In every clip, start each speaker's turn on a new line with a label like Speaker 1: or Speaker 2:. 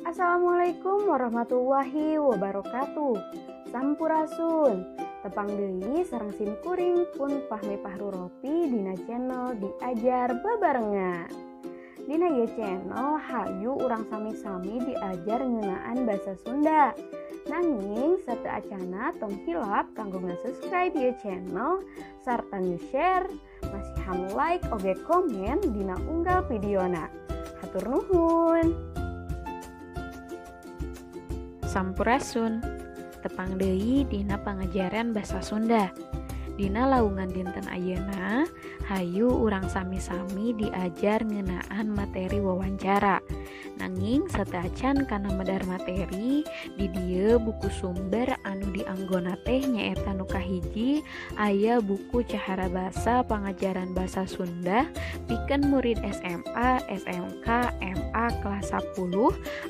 Speaker 1: Assalamualaikum warahmatullahi wabarakatuh. Sampurasun. Tepang deui sareng sim kuring pun Fahmi Fahruropi dina channel Diajar Babarengan. Dina ieu channel hayu urang sami-sami diajar ngeunaan basa Sunda. Nanging sateu acana tong hilap kanggo nge-subscribe ieu channel sarta nge-share, masihan like oge komen dina unggal videona. Hatur nuhun.
Speaker 2: Sampurasun. Tepang deui dina pangajaran basa Sunda. Dina laungan dinten ayeuna, hayu urang sami-sami diajar ngeunaan materi wawancara. Nanging sateuacan kana medar materi, di dieu buku sumber anu dianggona teh nyaeta nu kahiji aya buku Cahara Basa Pangajaran Basa Sunda pikeun murid SMA, SMK, MA kelas 10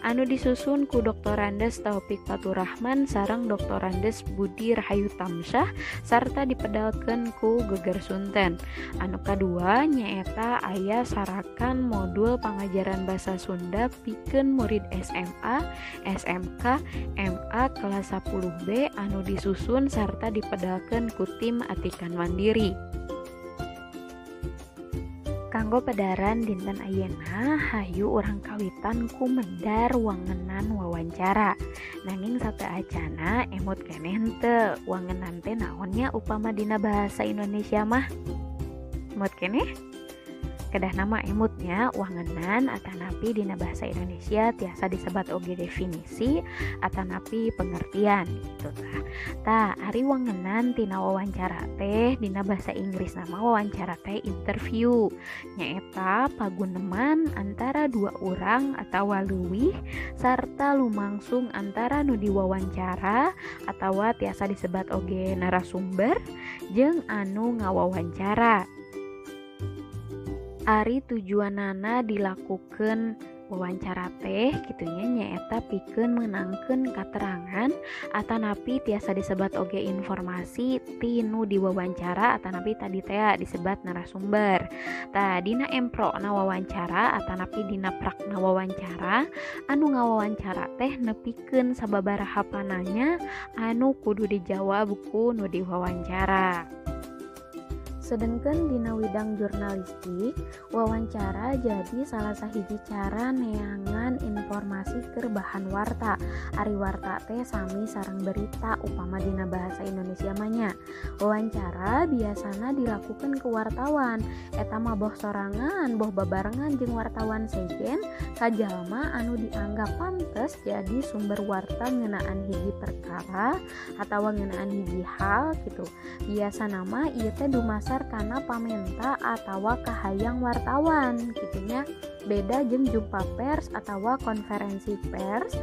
Speaker 2: anu disusun ku Dr. Taufik Faturrahman sareng Dr. Budi Rahayu Tamsyah sarta dipedalkeun ku Geger Sunten. Anu kadua nyaeta aya sarakan modul pangajaran basa Sunda pikeun murid SMA, SMK, MA kelas 10B anu disusun sarta dipedalkeun ku tim Atikan Mandiri. Kanggo pedaran dinten ayeuna hayu urang kawitan ku medar wangenan wawancara. Nanging sateuacana emut keneh henteu wangenan teh naonnya upama dina bahasa Indonesia mah? Emut keneh? Kedah nama emutnya wangenan atanapi dina bahasa Indonesia tiasa disebat oge definisi atanapi pengertian gitu tah. Tah ari wangenan tina wawancara teh dina bahasa Inggris nama wawancara teh interview, nyaeta paguneman antara dua orang atawa leuwih sarta lumangsung antara nu diwawancara atawa tiasa disebat oge narasumber jeung anu ngawawancara. Ari tujuanana dilakukeun wawancara teh kitunya nyaeta pikeun meunangkeun katerangan atanapi tiasa disebat oge informasi ti nu diwawancara atanapi tadi teh disebat narasumber. Tah dina emprona wawancara atanapi dina prakna wawancara anu ngawawancara teh nepikeun sababaraha pananya anu kudu dijawab ku nu diwawancara.
Speaker 1: Sedengkeun dina widang jurnalistik, wawancara jadi salah sahiji cara neangan informasi keur bahan warta. Ari warta teh sami sareng berita upama dina bahasa Indonesia mah nya. Wawancara biasana dilakukan ku wartawan, eta mah boh sorangan, boh babarengan jeung wartawan sejen ka jalma anu dianggap pantes jadi sumber warta ngeunaan hiji perkara atawa ngeunaan hiji hal gitu. Biasana mah ieu teh dumasar kana pamenta atawa kahayang wartawan kitunya. Beda jeung jumpa pers atawa konferensi pers,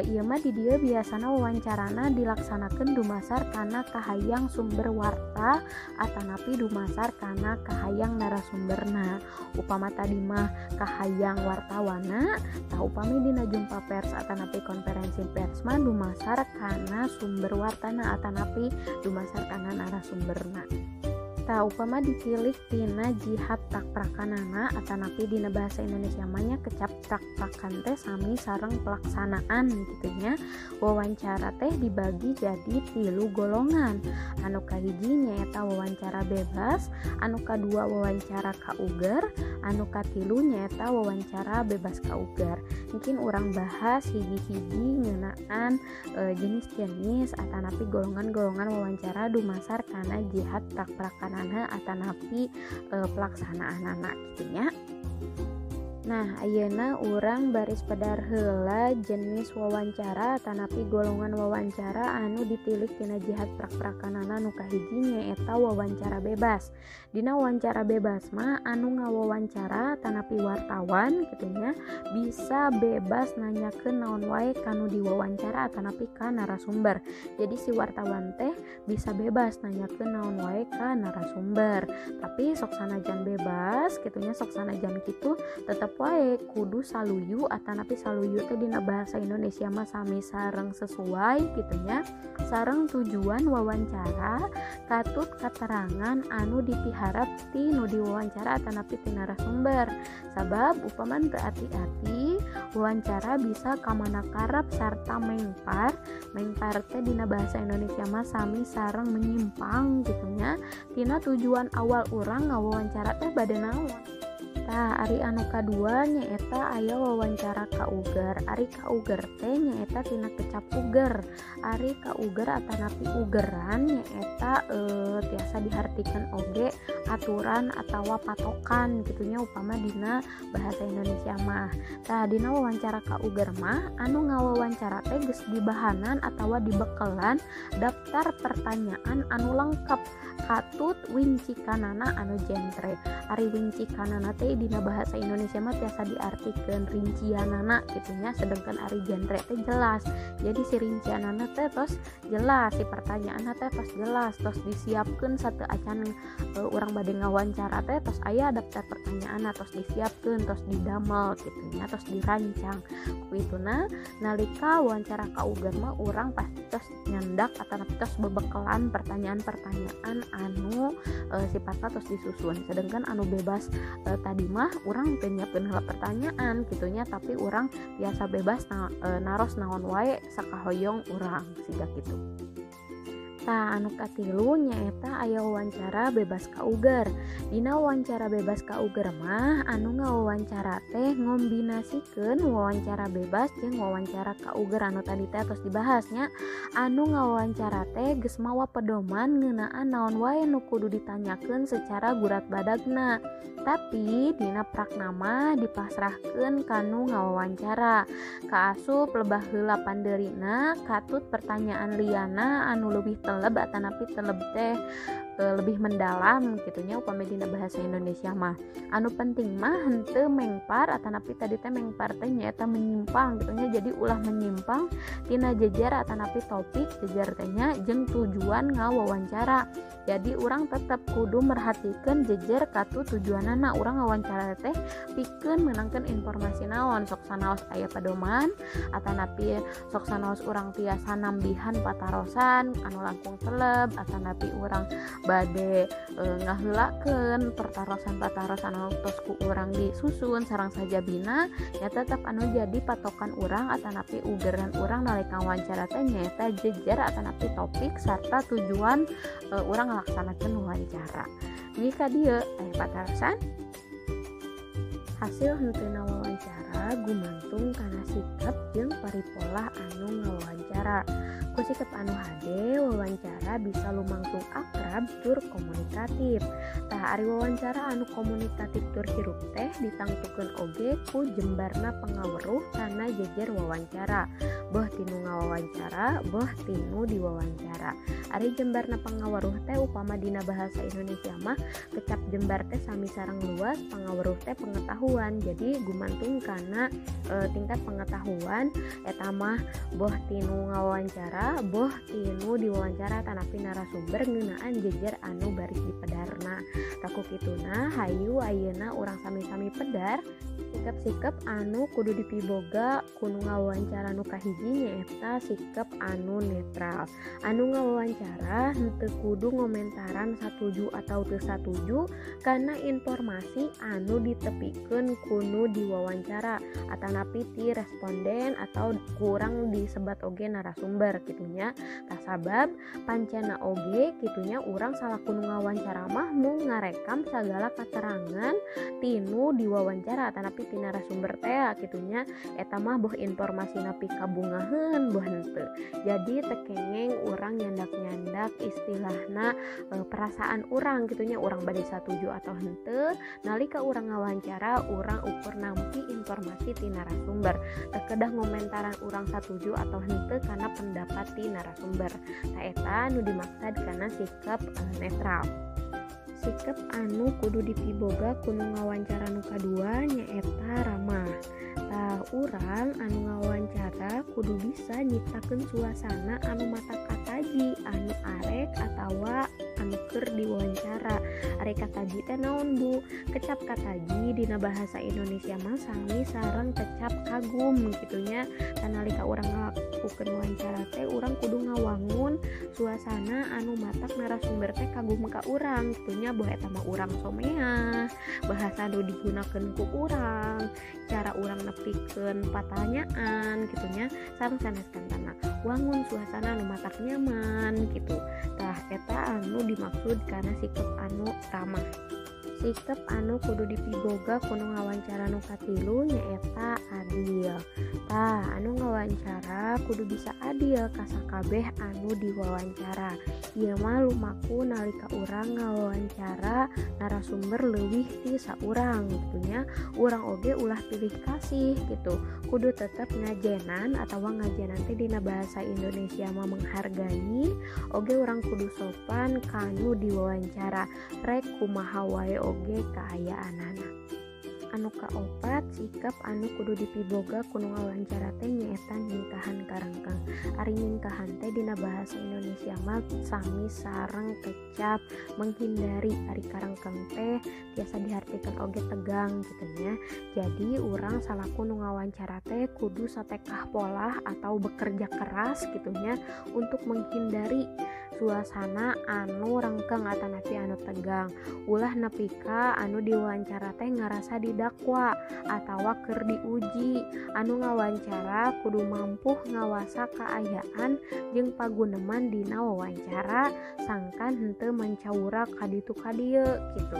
Speaker 1: ieu mah di dieu biasana wawancarana dilaksanakeun dumasar kana kahayang sumber warta atanapi dumasar kana kahayang narasumberna. Upama tadi mah kahayang wartawana, tah upami dina jumpa pers atanapi konferensi pers mah dumasar kana sumber wartana atanapi dumasar kana narasumberna. Tah upama ditilik tina jihad prakprakanana atanapi dina bahasa Indonesia mah nya kecap prak-prakan teh sami sareng pelaksanaan gitunya. Wawancara teh dibagi jadi 3 golongan. Anu kahiji nyaeta wawancara bebas, anu kadua wawancara kauger, anu katilu nyaeta wawancara bebas kauger. Mungkin urang bahas hiji-hiji ngeunaan jenis-jenis atanapi golongan-golongan wawancara dumasar kana jihad prak-prakan atanapi pelaksanaan anak gitunya. Nah, ayeuna urang baris pedar heula jenis wawancara atanapi golongan wawancara anu ditilik tina jihad prak-prakanana nu kahiji nyaeta wawancara bebas. Dina wawancara bebas mah anu ngawawancara atanapi wartawan gitunya bisa bebas nanyakeun naon wae kanu diwawancara atanapi ka narasumber. Jadi si wartawan teh bisa bebas nanyakeun naon wae ka narasumber. Tapi sok sanajan bebas gitunya, sok sanajan kitu tetep wae kudu saluyu atanapi saluyu teh dina bahasa Indonesia mah sami sareng sesuai gitunya sareng tujuan wawancara katut katerangan anu dipiharap ti nu diwawancara atanapi ti narasumber. Sabab upama teu ati-ati Wawancara bisa kamana karep sarta mengpar. Mengpar teh dina bahasa Indonesia mah sami sareng menyimpang gitu nya. Tina tujuan awal urang ngawawancara teh bade naon. Tah ari anu kadua nyaeta aya wawancara kauger. Ari kauger teh nyaeta tina kecap uger. Ari kauger atanapi ugeran nyaeta tiasa dihartikeun oge aturan atawa patokan gitunya upama dina bahasa Indonesia mah. Tah dina wawancara kauger mah anu ngawawancara teh geus dibahanan atawa dibekelan daftar pertanyaan anu lengkap katut wincikanana anu jentre. Ari wincikanana teh dina bahasa Indonesia mah tiasa diartikeun rincianana gitunya, sedangkan ari genre teh jelas. Jadi si rincianana teh tos jelas, si pertanyaanna teh tos jelas, tos disiapkeun sateu acan urang bade ngawawancara teh tos aya daftar pertanyaanna, tos disiapkeun, tos didamel gitunya, tos dirancang. Ku ituna nalika wawancara kauger mah urang pasti tos nyandak atanapi tos bebekelan pertanyaan-pertanyaan anu sifatna tos disusun. Sedangkan anu bebas tadi mah urang teu nyiapkeun heula pertanyaan gitunya, tapi urang biasa bebas naros naon wae sakahoyong urang siga kitu. Tah anu katilu nyaeta aya wawancara bebas kauger. Dina wawancara bebas kauger mah anu ngawawancara teh ngombinasikeun wawancara bebas jeung wawancara kauger anu tadi teh tos dibahas nya. Anu ngawawancara teh geus mawa pedoman ngeunaan naon wae nu kudu ditanyakeun secara gurat badagna. Tapi dina prakna mah dipasrahkeun kanu ngawawancara. Kaasup lebah heula pandeurina katut pertanyaan liana anu leuwih teleb atanapi teleb teh lebih mendalam gitunya upami dina bahasa Indonesia mah. Anu penting mah henteu mengpar atanapi tadi teh mengpar teh nyaeta menyimpang gitunya. Jadi ulah menyimpang tina jejer atanapi topik jejer teh nya jeung tujuan ngawawancara. Jadi urang tetep kudu merhatikeun jejer katu tujuanana urang ngawawancara teh pikeun meunangkeun informasi naon, sok sanaos aya pedoman atanapi sok sanaos urang tiasa nambihan patarosan anu langkung teleb atanapi urang bade ngaheulakeun pertarosan-patarosan anu tos ku urang disusun sareng sajabina nya tetep anu jadi patokan urang atanapi ugeran urang nalika wawancara teh nyaeta jejer atanapi topik sarta tujuan urang ngalaksanakeun wawancara. Jika dieu aya patarosan hasil henteuna wawancara gumantung kana sikap jeung paripolah anu ngawawancara. Ku sikap anu hade wawancara bisa lumangtung akrab tur komunikatif. Tah ari wawancara anu komunikatif tur hirup teh ditangtukeun oge ku jembarna pangaweruh kana jejer wawancara. Boh tinu ngawawancara, boh tinu diwawancara. Ari jembarna pangaweruh teh upama dina bahasa Indonesia mah kecap jembar teh sami sareng luas, pangaweruh teh pengetahuan. Jadi gumantung kana tingkat pengetahuan eta mah boh tinu ngawawancara, boh tinu diwawancara tanapi narasumber ngeunaan jejer anu baris dipedarna. Taku kituna hayu ayeuna urang sami-sami pedar sikap-sikap anu kudu dipiboga ku nu ngawawancara nu kahiji nyaeta sikap anu netral. Anu ngawawancara henteu kudu ngomentaran satuju atau teu satuju kana informasi anu ditepikeun ku nu diwawancara atanapi ti responden atau kurang disebat oge narasumber kitunya. Tah sabab pancena oge kitunya urang salaku nu ngawawancara mah mung ngarekam sagala katerangan tinu diwawancara atanapi ti narasumber teh kitunya. Eta mah boh informasina pikabungaheun boh henteu. Jadi teu kengeng urang nyandak-nyandak istilahna perasaan urang kitunya, urang bade satuju atau henteu. Nalika urang ngawawancara urang ukur nampi informasi ti narasumber, teu kedah ngomentaran urang satuju atau henteu kana pendapat ti narasumber. Tah eta nu dimaksud kana sikap netral. Sikap anu kudu dipiboga ku nu ngawawancara nu kadua nyaeta ramah. Tah urang anu ngawawancara kudu bisa nyiptakeun suasana anu mata kataji, anu arek atawa anu keur diwawancara. Ari kataji teh naon Bu? Kecap kataji dina bahasa Indonesia mah sami sareng kecap kagum kitu nya. Nalika urang ngalakukeun wawancara teh urang kudu ngawangun suasana anu matak narasumber teh kagum ka urang kitu nya, boh eta mah urang someah, bahasa anu digunakeun ku urang, cara urang nepikeun patanyaan kitu nya, sareng sanes kantana wangun suasana anu matak nyaman gitu. Tah eta anu dimaksud kana sikap anu ramah. Sikap anu kudu dipiboga ku nu ngawancara nu katilu nyaeta adil. Tah anu ngawancara kudu bisa adil ka sakabeh anu diwawancara. Ieu mah lumaku nalika urang ngawawancara narasumber leuwih ti saurang gitu nya. Urang oge ulah pilih kasih gitu. Kudu tetep ngajenan atawa ngajenan teh dina bahasa Indonesia mah menghargai. Oge urang kudu sopan kanu diwawancara. Rek kumaha wae oge kaayaanana. Anu kaopat, sikap anu kudu dipiboga ku nu ngawancara teh nyaeta nyingkahan karengkeng. Ari nyingkahan teh dina bahasa Indonesia mah sami sareng kecap menghindari. Ari karengkeng teh tiasa dihartikeun oge tegang kitu nya. Jadi urang salaku nu ngawancara teh kudu satekah polah atau bekerja keras kitu nya untuk menghindari suasana anu rengkeng atanapi anu tegang. Ulah nepi ka anu diwawancara teh ngarasa didakwa atawa keur diuji. Anu ngawancara kudu mampu ngawasa kaayaan jeung paguneman dina wawancara sangkan henteu mancawura ka ditu ka dieu kitu.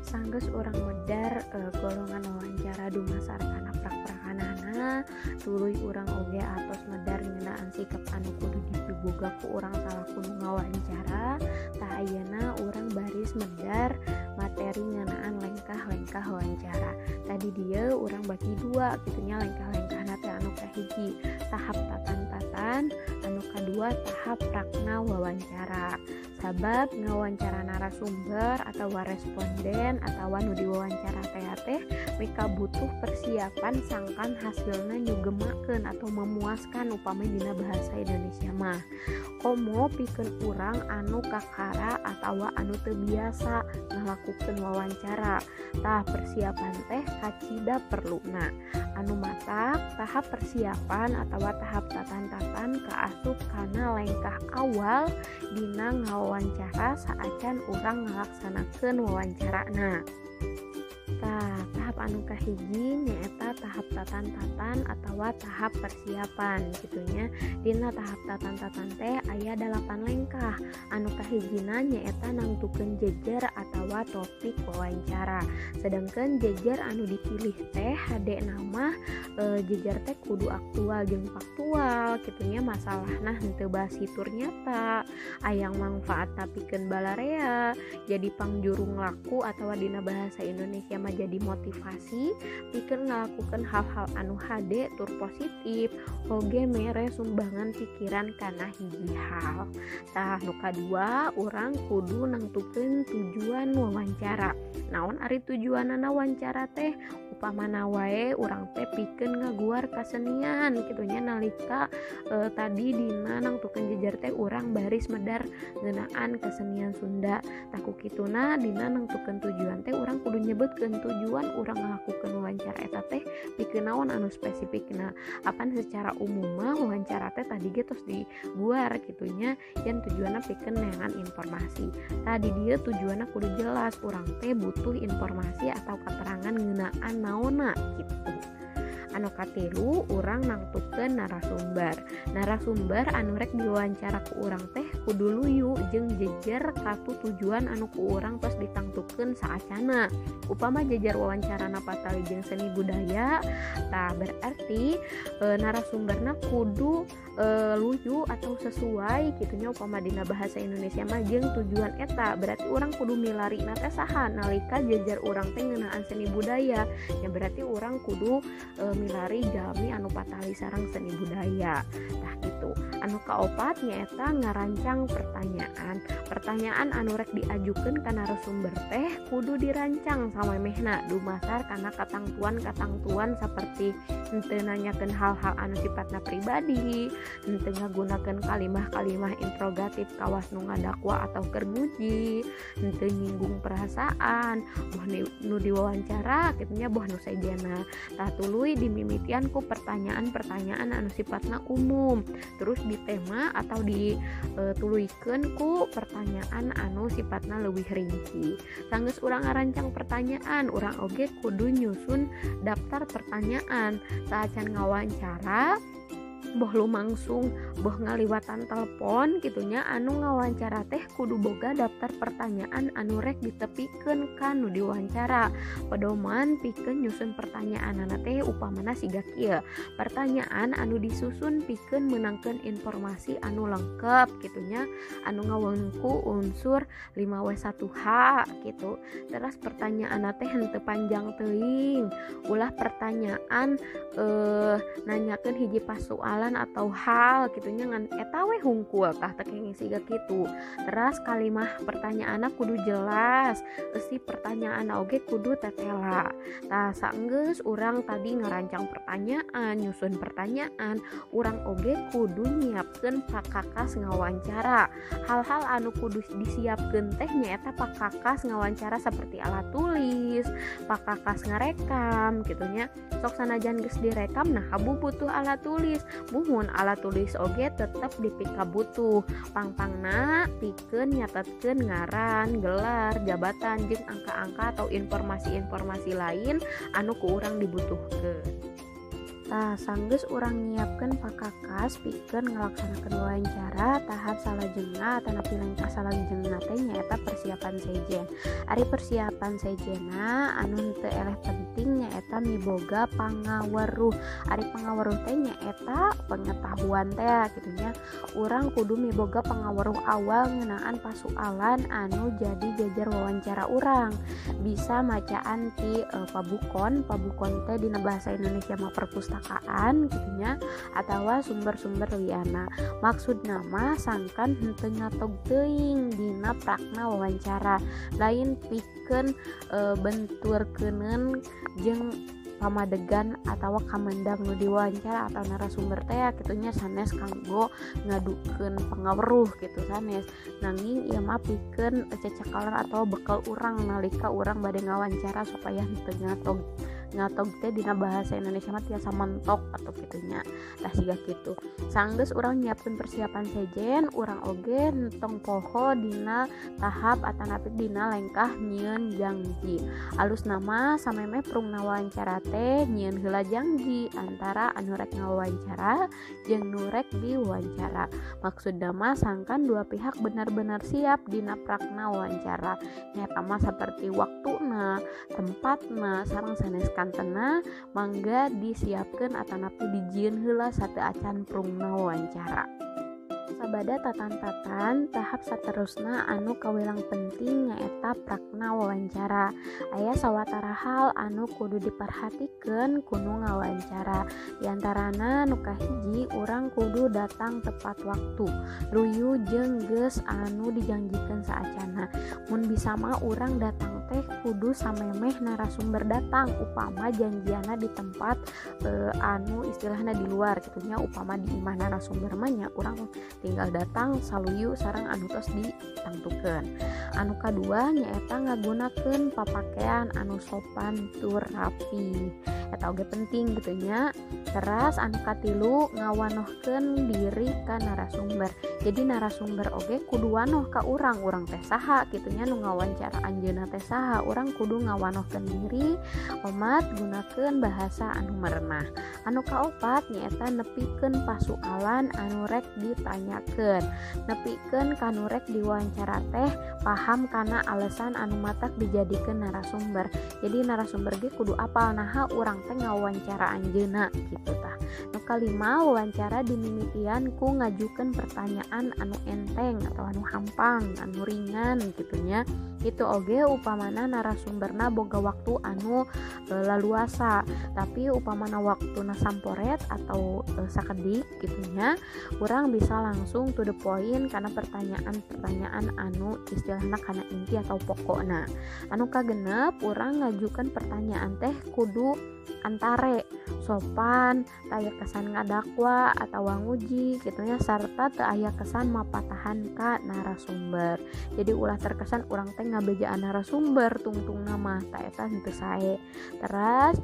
Speaker 1: Sanggeus urang medar golongan wawancara dumasar kana prak-prakanana, tuluy urang oge atos medar ngeunaan sikap anu kudu dipiboga ku urang salaku nu ngawancara. Tah ayeuna urang baris medar materi ngeunaan lengkah-lengkah wawancara. Tadi dieu urang bagi dua kitu nya, lengkah-lengkahna teh anu kahiji tahap tatan-tatan, anu kadua tahap prakna wawancara. Sabab ngawancara narasumber atawa responden atawa nu diwawancara teh mika butuh persiapan sangkan hasilna nyugemakeun atau memuaskan upami dina bahasa Indonesia mah. Komo pikeun urang anu kakara atawa anu teu biasa ngalakukeun wawancara. Tah persiapan teh kacida perluna. Anu matak tahap persiapan atawa tahap tatan-tatan kaasup kana lengkah awal dina ngawawancara saacan urang ngalaksanakeun wawancarana. Tah, tahap anu kahiji nyaeta tahap tatan-tatan atawa tahap persiapan kitu nya. Dina tahap tatan-tatan teh aya 8 lengkah. Anu kahijina nyaeta nangtukeun jejer atawa topik wawancara. Sedangkan jejer anu dipilih teh hade nama jejer teh kudu aktual jeung faktual kitu nya, masalahna henteu basi tur nyata, aya mangfaat pikeun balarea, jadi pangjurung laku atawa dina bahasa Indonesia mah jadi motivasi pikeun ngalakukeun hal-hal anu hade tur positif, oge mere sumbangan pikiran kana hiji hal. Tah nu kadua urang kudu nangtukeun tujuan wawancara. Naon ari tujuanana wawancara teh? Upamana wae urang teh pikeun ngaguar kasenian kitu nya, nalika tadi dina nangtukeun jejer teh urang baris medar ngeunaan kesenian Sunda. Tah ku kituna dina nangtukeun tujuan teh urang kudu nyebutkeun tujuan urang ngalakukeun wawancara eta teh pikeun naon anu spesifikna. Apan secara umum mah wawancara teh tadi ge tos diguar kitu nya, yen tujuanna pikeun neangan informasi. Tadi dieu tujuanna kudu jelas, urang teh butuh informasi atau keterangan ngeunaan naonna gitu. Anu katilu urang nangtukeun narasumber. Narasumber anu rek diwawancara ku urang teh kudu luyu jeung jejer katu tujuan anu ku urang tos ditangtukeun saacana. Upama jejer wawancarana patali jeung seni budaya, tah berarti narasumberna kudu luyu atau sesuai kitu nya upama dina bahasa Indonesia mah jeung tujuan eta. Berarti urang kudu milarina teh saha nalika jejer urang teh ngeunaan seni budaya, nya berarti urang kudu milari jalmi anu patali sareng seni budaya. Tah kitu. Anu kaopat nyaeta ngarancang pertanyaan. Pertanyaan anu rek diajukeun ka narasumber teh kudu dirancang samemehna dumasar kana katangtuan-katangtuan seperti henteu nanyakeun hal-hal anu sifatna pribadi, henteu ngagunakeun kalimah-kalimah interrogatif kawas nu ngadakwa atau keur nguji, henteu nyinggung perasaan, boh nu diwawancara kitu nya boh nu sejenna. Tah tuluy dimimitian ku pertanyaan-pertanyaan anu sifatna umum, terus ditema atau dituluykeun ku pertanyaan anu sifatna leuwih rinci. Sanggeus urang ngarancang pertanyaan, urang oge kudu nyusun daftar pertanyaan saacan ngawancara, boh lumangsung boh ngaliwatan telepon kitunya anu ngawancara teh kudu boga daftar pertanyaan anu rek ditepikeun ka nu diwawancara. Pedoman pikeun nyusun pertanyaanana teh upamana siga kieu. Pertanyaan anu disusun pikeun meunangkeun informasi anu lengkap kitunya anu ngawengku unsur 5W1H gitu. Terus pertanyaanna teh henteu panjang teuing. Ulah pertanyaan nanyakeun hiji pasualan atau hal kitunya ngan eta we hungkul tah teh kenging siga kitu. Teras kalimah pertanyaanna kudu jelas, eusi pertanyaanna oge kudu tetela. Tah saenggeus urang tadi ngarancang pertanyaan, nyusun pertanyaan, urang oge kudu nyiapkeun pakakas ngawancara. Hal-hal anu kudu disiapkeun teh nyaeta pakakas ngawancara seperti alat tulis, pakakas ngarekam kitunya. Sok sanajan geus direkam nah habu butuh alat tulis. Muhun alat tulis oge tetep dipikabutuh. Pangpangna pikeun nyatetkeun ngaran, gelar, jabatan jeung angka-angka atau informasi-informasi lain anu ku urang dibutuhkeun. Tah sanggeus urang nyiapkeun pakakas pikeun ngalaksanakeun wawancara tahap salajengna atanapi lengkah salajengna teh nyaeta persiapan sejen. Ari persiapan sejenna anu teu eleh penting nyaeta miboga pangaweruh. Ari pangaweruh teh nyaeta pengetahuan teh kitu nya. Urang kudu miboga pangaweruh awal ngeunaan pasualan anu jadi jajar wawancara urang. Bisa macaan ti pabukon, pabukon teh dina bahasa Indonesia mah perpustakaan kitu nya atawa sumber-sumber liana. Maksudna mah sangkan henteu ngatog teuing dina prakna wawancara, lain pikeun benturkeuneun jeung pamadegan atawa kamandang nu diwawancara atau narasumber teh kitu nya sanes kanggo ngadukeun pangaweruh kitu sanes. Nanging ieu mah pikeun cecakalan atau bekal urang nalika urang bade ngawancara supaya henteu ngatog teh dina bahasa Indonesia mah tiasa mentok atau kitunya. Tah siga kitu. Sanggeus urang nyiapkeun persiapan sejen, urang oge entong poho dina tahap atanapi dina lengkah nyieun janji. Alusna mah samemeh prungna wawancara teh nyieun heula janji antara anu rek ngawawancara jeung nu rek diwawancara. Maksudna mah sangkan dua pihak benar-benar siap dina prakna wawancara. Nyata mah saperti waktuna, tempatna, sareng sanes kantena mangga disiapkeun atanapi dijieun heula sateu acan prungna wawancara. Sabada tatan-tatan tahap saterusna anu kawilang penting nyaeta prakna wawancara. Aya sawatara hal anu kudu diperhatikeun ku nu ngawawancara. Di antarana nu kahiji urang kudu datang tepat waktu, luyu jeung geus anu dijanjikeun saacana. Mun bisa mah urang datang teh kudu samemeh narasumber datang, upama janjiana di tempat anu istilahna di luar kitu nya, upama di imah narasumber mah nya urang tinggal datang saluyu sareng anu tos ditangtukeun. Anu kadua nyaeta ngagunakeun papakean anu sopan tur rapi. Eta oge penting gitu nya. Teras anu katilu ngawanohkeun diri ka narasumber. Jadi narasumber oge kudu wanoh ka urang, urang teh saha kitu nya, nu ngawancara anjeunna teh saha, urang kudu ngawanohkeun diri omat gunakeun bahasa anu merenah. Anu kaopat nyaeta nepikeun pasualan anu rek ditanyakeun. Nepikeun kanu rek diwawancara teh paham kana alasan anu matak dijadikeun narasumber. Jadi narasumber ge kudu apal naha urang teh ngawancara anjeunna kitu tah. Nu kalima wawancara dimimitian ku ngajukeun pertanyaan anu enteng atau anu hampang, anu ringan kitu nya. Kitu oge upamana narasumberna boga waktu anu laluasa, tapi upamana waktuna samporet atau sakedik gitunya, urang bisa langsung to the point karena pertanyaan-pertanyaan anu istilahna kana inti atau pokokna. Anu kagenep, urang ngajukan pertanyaan teh kudu antare sopan, taya kesan ngadakwa atau nguji gitunya, sarta teu aya kesan mapatahan ka narasumber. Jadi ulah terkesan urang teh ngabejaan narasumber tungtungna mah, ta eta henteu sae. Teras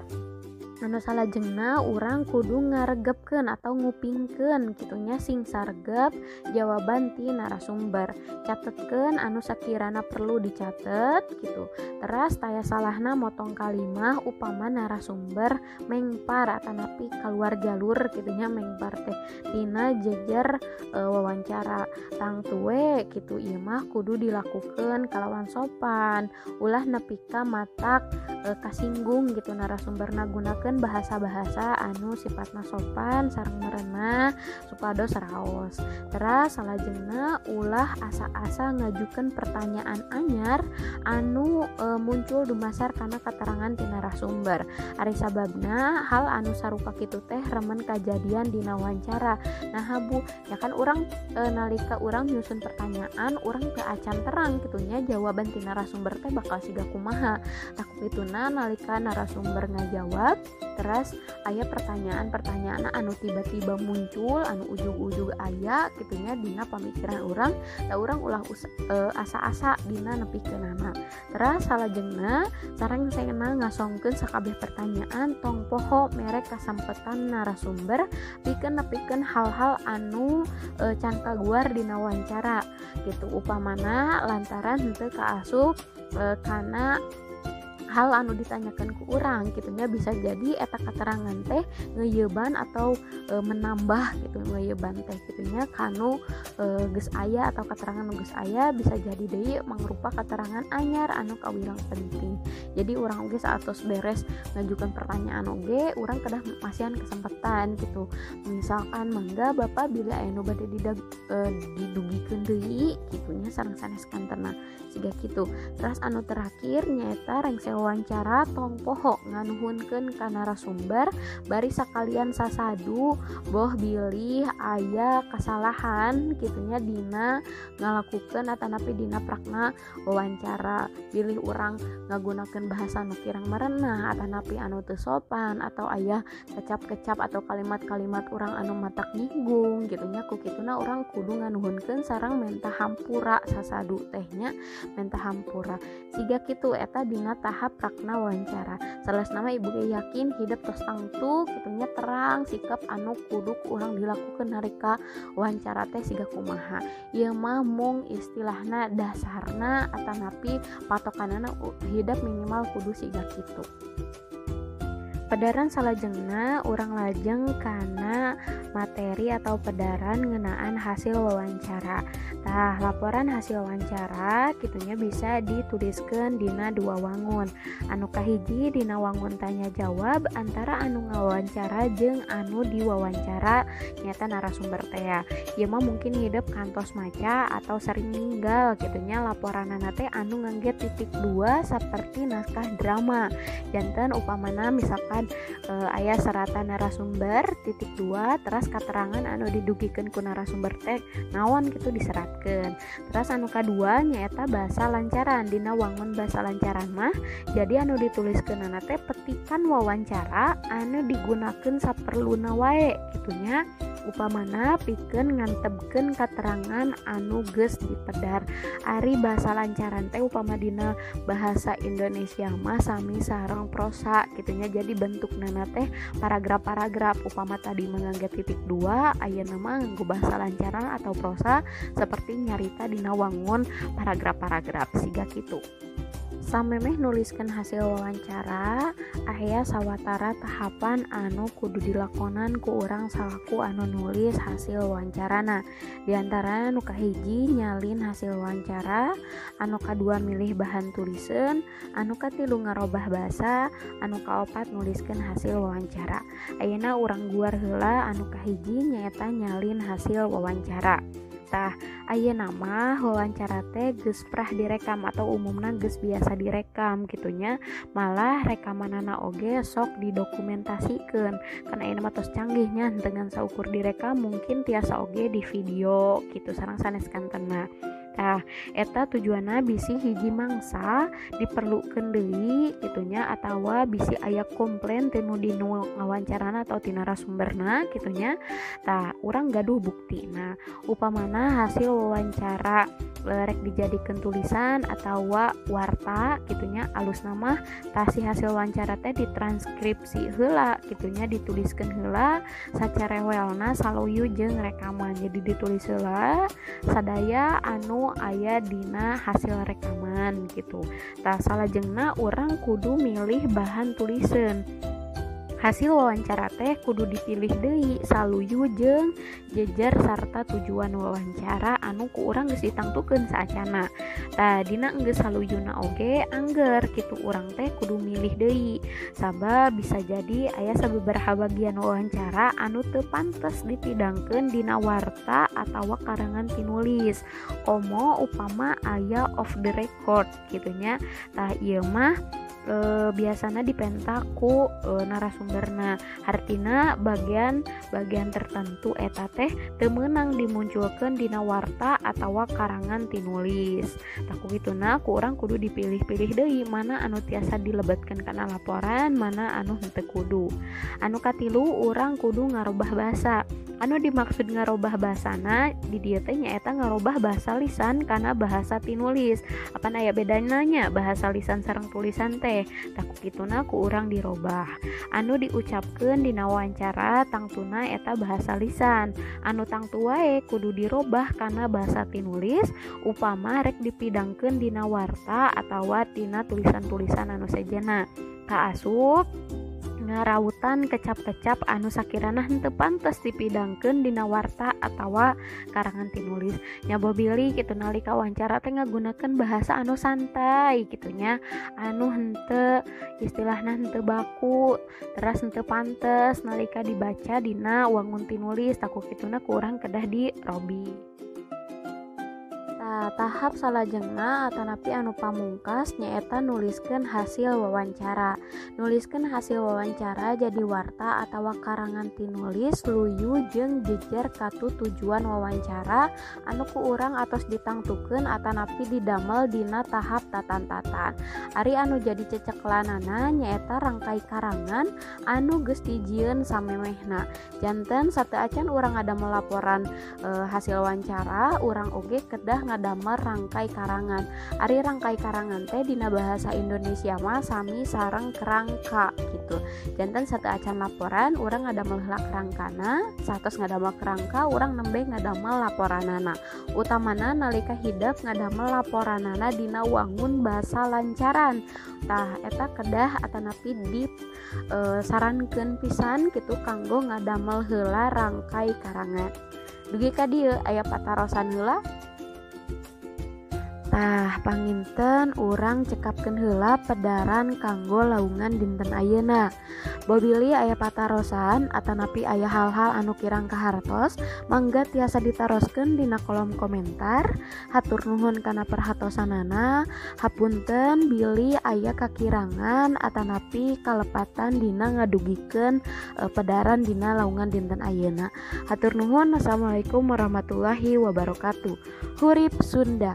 Speaker 1: anu salajengna urang kudu ngaregepkeun atau ngupingkeun kitunya sing sargep jawaban ti narasumber. Catetkeun anu sakirana perlu dicatet gitu. Teras taya salahna motong kalimah upama narasumber mengpar atanapi keluar jalur kitunya, mengpar teh tina jejer wawancara. Tangtu we kitu ieu mah kudu dilakukeun kalawan sopan, ulah nepi ka matak kasinggung gitu narasumberna. Gunakeun bahasa-bahasa anu sifatna sopan sareng merenah supados raos. Teras salajengna ulah asa-asa ngajukeun pertanyaan anyar anu muncul dumasar kana katerangan ti narasumber. Ari sababna hal anu sarupa kitu teh remen kajadian dina wawancara. Nah bu, ya kan urang nalika urang nyusun pertanyaan urang teu acan terang kitunya jawaban ti narasumber teh bakal siga kumaha. Tah kituna nalika narasumber ngajawab terus aya pertanyaan-pertanyaan anu tiba-tiba muncul anu ujug-ujug aya kitunya dina pamikiran urang, da urang ulah asa-asa dina nepikeunana. Teras salajengna sareng sena ngasongkeun sakabeh pertanyaan tong poho mere kasampetan narasumber pikeun nepikeun hal-hal anu can kaguar dina wawancara gitu. Upamana lantaran henteu kaasup kana hal anu ditanyakan ku urang gitunya, bisa jadi eta katerangan teh ngeuyeban atau menambah gitu, ngeuyeban teh gitunya kanu geus aya atau keterangan nu geus aya, bisa jadi deui mangrupa keterangan anyar anu kawilang penting. Jadi urang oge saatos beres ngajukan pertanyaan oge urang kedah masihan kesempatan gitu. Misalkan mangga bapak bila aya nu bade didugikeun deui gitunya sareng sanes kantena siga kitu. Terus anu terakhir nyaeta rengse wawancara tong poho nganuhunkeun ka narasumber bari sakalian sasadu boh bilih aya kasalahan kitunya dina ngalakukeun atanapi dina prakna wawancara, bilih urang ngagunakeun bahasa nu kirang merenah atanapi anu teu sopan atau aya kecap-kecap atau kalimat-kalimat urang anu matak nyinggung gitunya. Ku kituna urang kudu nganuhunkeun sareng menta hampura sasadu tehnya, menta hampura siga kitu eta dina tahap prakna wawancara. Salah nama ibu ge yakin hidup tos tangtu kitunya terang sikap anu kudu urang dilakukeun nalika wawancara teh siga kumaha. Ieu mah mung istilahna dasarna atanapi patokanana hidup minimal kudu siga kitu. Pedaran salajengna urang lajeng kana materi atau pedaran ngeunaan hasil wawancara. Tah, laporan hasil wawancara kitunya bisa dituliskeun dina dua wangun. Anu kahiji dina wangun tanya jawab antara anu ngawawancara jeung anu diwawancara nyata narasumber teh. Ieu mah mungkin hidep kantos maca atau sering ninggal kitunya laporanana teh anu ngangge titik dua seperti naskah drama. Janten upamana misalkan aya seratan narasumber titik dua teras katerangan anu didugikeun ku narasumber teh naon kitu diseratkeun. Teras anu kadua nyaeta bahasa lancaran. Dina wangun bahasa lancaran mah jadi anu dituliskeunana teh petikan wawancara anu digunakeun saperluna wae kitunya, upamana pikeun ngantebkeun katerangan anu geus dipedar. Ari bahasa lancaran teh upama dina bahasa Indonesia mah sami sareng prosa kitunya, jadi bentukna teh paragraf-paragraf. Upama tadi mengangge titik dua, ayeuna mah nganggo bahasa lancaran atau prosa seperti nyarita dina wangun paragraf-paragraf siga kitu. Samemeh nuliskeun hasil wawancara, aya sawatara tahapan anu kudu dilakonan ku urang salaku anu nulis hasil wawancarana. Di antara nu kahiji nyalin hasil wawancara, anu kadua milih bahan tuliseun, anu katilu ngarobah bahasa, anu kaopat nuliskeun hasil wawancara. Ayeuna urang guar heula anu kahiji nyaeta nyalin hasil wawancara. Tah, ayeuna mah wawancara teh geus prah direkam atau umumna geus biasa direkam kitu nya. Malah rekamanana oge sok didokumentasikeun. Kan ayeuna mah tos canggih nya, dengan saukur direkam mungkin tiasa oge di video gitu sareng sanes kantena. Tah, eta tujuanna bisi hiji mangsa diperlukeun deui kitu nya atawa bisi aya komplain tinu dinu ngawancarana atau ti narasumberna kitu nya. Tah, urang gaduh buktina. Upamana hasil wawancara rek dijadikeun tulisan atawa warta kitu nya, alusna mah tah si hasil wawancara teh ditranskripsi heula kitu nya, dituliskeun heula sacarewelna saluyu jeung rekaman. Jadi ditulis heula sadaya anu aya dina hasil rekaman gitu. Tah salajengna urang kudu milih bahan tuliseun. Hasil wawancara teh kudu dipilih deui saluyu jeung jejer sarta tujuan wawancara anu ku urang geus ditangtukeun saacana. Tah dina geus saluyuna oge angger kitu urang teh kudu milih deui. Sabab bisa jadi aya sababaraha bagian wawancara anu teu pantes dipidangkeun dina warta atawa karangan tinulis. Komo upama aya off the record kitu nya. Tah ieu mah biasana dipenta ku narasumberna, hartina bagian tertentu eta teh teu meunang dimunculkeun dina warta atawa karangan tinulis. Tah ku kituna ku urang kudu dipilih-pilih deui mana anu tiasa dilebetkeun kana laporan, mana anu henteu kudu. Anu katilu urang kudu ngarobah basa. Anu dimaksud ngarobah basana di dieu teh nyaeta ngarobah bahasa lisan kana bahasa tinulis. Apan aya bedana nya bahasa lisan sareng tulisan teh? Tah ku kituna ku urang dirobah. Anu diucapkeun dina wawancara tangtuna eta bahasa lisan. Anu tangtu wae kudu dirobah kana bahasa tinulis upama rek dipidangkeun dina warta atawa tina tulisan-tulisan anu sejenna. Kaasup ngarawutan kecap-kecap anu sakirana henteu pantes dipidangkeun dina warta atawa karangan tinulis. Nya bilih kitu nalika wawancara teh ngagunakeun bahasa anu santai kitu nya, anu henteu istilahna henteu baku, teras henteu pantes nalika dibaca dina wangun tinulis. Tah ku kituna ku urang kedah dirobi. Tahap salajengna atanapi anu pamungkas nyaeta nuliskeun hasil wawancara. Nuliskeun hasil wawancara jadi warta atawa karangan tinulis luyu jeung jejer katu tujuan wawancara anu ku urang atos ditangtukeun atanapi didamel dina tahap tatan-tatan. Ari anu jadi ceceklanana nyaeta rangkai karangan anu geus dijieun samemehna. Janten sateuacan urang ngadamel laporan hasil wawancara, urang oge kedah ngadamel rangkai karangan. Ari rangkai karangan teh dina bahasa Indonesia mah sami sareng kerangka gitu. Janten sateuacan laporan urang ngadamel heula kerangkana, satos ngadamel kerangka urang nembe ngadamel laporanana. Utamana nalika hidep ngadamel laporanana dina wangun basa lancaran. Tah eta kedah atanapi di sarankeun pisan kitu kanggo ngadamel heula rangkai karangan. Dugi ka dieu aya patarosan heula. Tah panginten urang cekapkeun heula pedaran kanggo laungan dinten ayeuna. Bobilih aya patarosan atanapi aya hal-hal anu kirang kahartos, mangga tiasa ditaroskeun dina kolom komentar. Hatur nuhun kana perhatosanana. Hapunten bilih aya kakirangan atanapi kalepatan dina ngadugikeun pedaran dina laungan dinten ayeuna. Hatur nuhun. Assalamualaikum warahmatullahi wabarakatuh. Hurip Sunda.